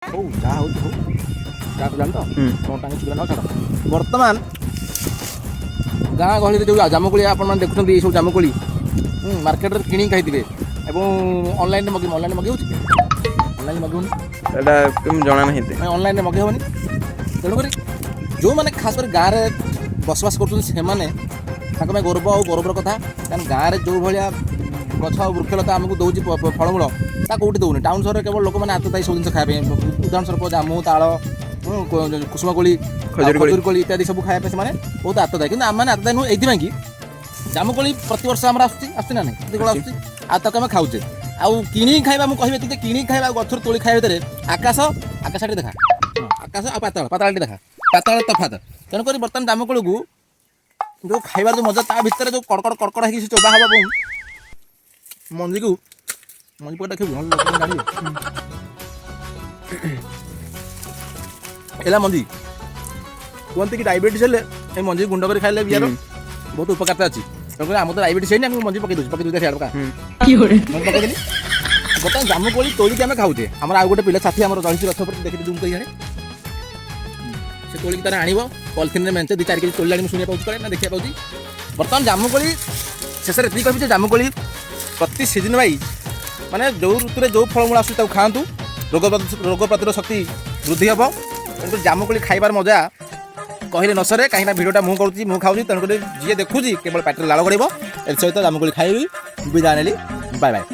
ହଉ, ଯାହା ହଉଛି ହଉ। ଯାହା ଜାଣି ତ କ'ଣ ଟାଙ୍ଗି ଚୁଲା ନ ଛାଡ଼। ବର୍ତ୍ତମାନ ଗାଁ ଗହଳିରେ ଯେଉଁ ଜାମୁକୋଳି ଆପଣମାନେ ଦେଖୁଛନ୍ତି, ଏଇସବୁ ଜାମୁକୋଳି ମାର୍କେଟରେ କିଣିକି ଖାଇଥିବେ ଏବଂ ଅନଲାଇନରେ ମଗେଇ, ଅନଲାଇନରେ ମଗେଇ ହେଉଛି? ଅନଲାଇନ୍ ମଗେଇବନି। ଏଇଟା କେମିତି ଜଣା ନାହିଁ ଏତେ। ମାନେ ଅନଲାଇନରେ ମଗେଇ ହେବନି। ତେଣୁକରି ଯେଉଁମାନେ ଖାସ କରି ଗାଁରେ ବସବାସ କରୁଛନ୍ତି, ସେମାନେ ତାଙ୍କ ପାଇଁ ଗୌରବ ଆଉ ଗୌରବର କଥା। କାରଣ ଗାଁରେ ଯେଉଁ ଭଳିଆ ଗଛ ଆଉ ବୃକ୍ଷଲତା ଆମକୁ ଦେଉଛି ଫଳମୂଳ, ତା କେଉଁଠି ଦେଉନି। ଟାଉନ୍ ସହରରେ କେବଳ ଲୋକମାନେ ଆତତାୟୀ ସବୁ ଜିନିଷ ଖାଇବା ପାଇଁ, ଉଦାହରଣ ସ୍ୱରୂପ ଜାମୁ, ତାଳ, କୁସୁମ କୋଳି, ଖଜୁରୀ କୋଳି। ଖଜୁରୀ କୋଳି ଇତ୍ୟାଦି ସବୁ ଖାଇବା ପାଇଁ ସେମାନେ ବହୁତ ଆତତାୟୀ। କିନ୍ତୁ ଆମମାନେ ଆତତାୟୀ ନୁହଁ। ଏଇଥିପାଇଁ କି ଜାମୁକୋଳି ପ୍ରତିବର୍ଷ ଆମର ଆସୁଛି, ଆସୁଛି ନା ନାହିଁ? ପ୍ରତିବର୍ଷ ଆସୁଛି ଆଉ ତାକୁ ଆମେ ଖାଉଛେ। ଆଉ କିଣିକି ଖାଇବା, ମୁଁ କହିବି ଏତିକି ଯେ କିଣିକି ଖାଇବା ଆଉ ଗଛରୁ ତୋଳି ଖାଇବା ଭିତରେ ଆକାଶ, ଆକାଶଟି ଦେଖା, ଆକାଶ ଆଉ ପାତାଳ, ପାତାଳଟି ଦେଖା, ପାତାଳ ତଫାତ। ତେଣୁକରି ବର୍ତ୍ତମାନ ଜାମୁକୋଳିକୁ ଯେଉଁ ଖାଇବାର ଯେଉଁ ମଜା, ତା ଭିତରେ ଯେଉଁ କଡ଼କଡ଼ କଡ଼କଡ଼ ହେଇକି ସେ ଚୋବା ହବ ଏବଂ ମଞ୍ଜିକୁ, ମଞ୍ଜି ପକେଇ ଦେଖିବୁ, ନହେଲେ ଲୋକମାନେ ଜାଣିବେ। ହେଲା ମଞ୍ଜି। କୁହନ୍ତି କି ଡାଇବେଟିସ୍ ହେଲେ ଏ ମଞ୍ଜି ଗୁଣ୍ଡ କରି ଖାଇଲେ ବି ୟାର ବହୁତ ଉପକାରିତା ଅଛି। ତେଣୁକରି ଆମର ତ ଡାଇବେଟିସ୍ ହେଇନି, ଆମେ ମଞ୍ଜି ପକେଇ ଦେଉଛୁ, ପକେଇ ଦେଉଛି। ସିଆଡ଼େ ପକା। ମଞ୍ଜି ପକେଇଦେଲି। ବର୍ତ୍ତମାନ ଜାମୁକୋଳି ତୋଳିକି ଆମେ ଖାଉଛେ। ଆମର ଆଉ ଗୋଟେ ପିଲା ସାଥୀ ଆମର ରହିଛି ଗଛ ଉପରେ, ଦେଖି ଜୁମ୍ କରି ଜାଣେ। ସେ ତୋଳିକି ତାର ଆଣିବ ପଲିଥିନରେ ମେଞ୍ଚେ, 2-4 କେଜି ତୋଳିଲାଣି ମୁଁ ଶୁଣିବାକୁ ପାଉଛି କାଳେ ନା ଦେଖିବାକୁ ପାଉଛି। ବର୍ତ୍ତମାନ ଜାମୁକୋଳି ଶେଷରେ ଏତିକି କହିବି ଯେ ଜାମୁକୋଳି ପ୍ରତି ସିଜନ୍ ୱାଇଜ୍, ମାନେ ଯେଉଁ ଋତୁରେ ଯେଉଁ ଫଳମୂଳ ଆସୁଛି ତାକୁ ଖାଆନ୍ତୁ, ରୋଗ ପ୍ରତିରୋଧ ଶକ୍ତି ବୃଦ୍ଧି ହେବ। ତେଣୁକରି ଜାମୁକୋଳି ଖାଇବାର ମଜା କହିଲେ ନ ସରେ। କାହିଁକିନା ଭିଡ଼ିଓଟା ମୁଁ କରୁଛି, ମୁଁ ଖାଉଛି, ତେଣୁକରି ଯିଏ ଦେଖୁଛି କେବଳ ପାଟିରେ ଲାଳ ଗଡ଼ିବ। ଏଥି ସହିତ ଜାମୁକୋଳି ଖାଇବି ବିଦାୟ ନେଲି। Bye bye.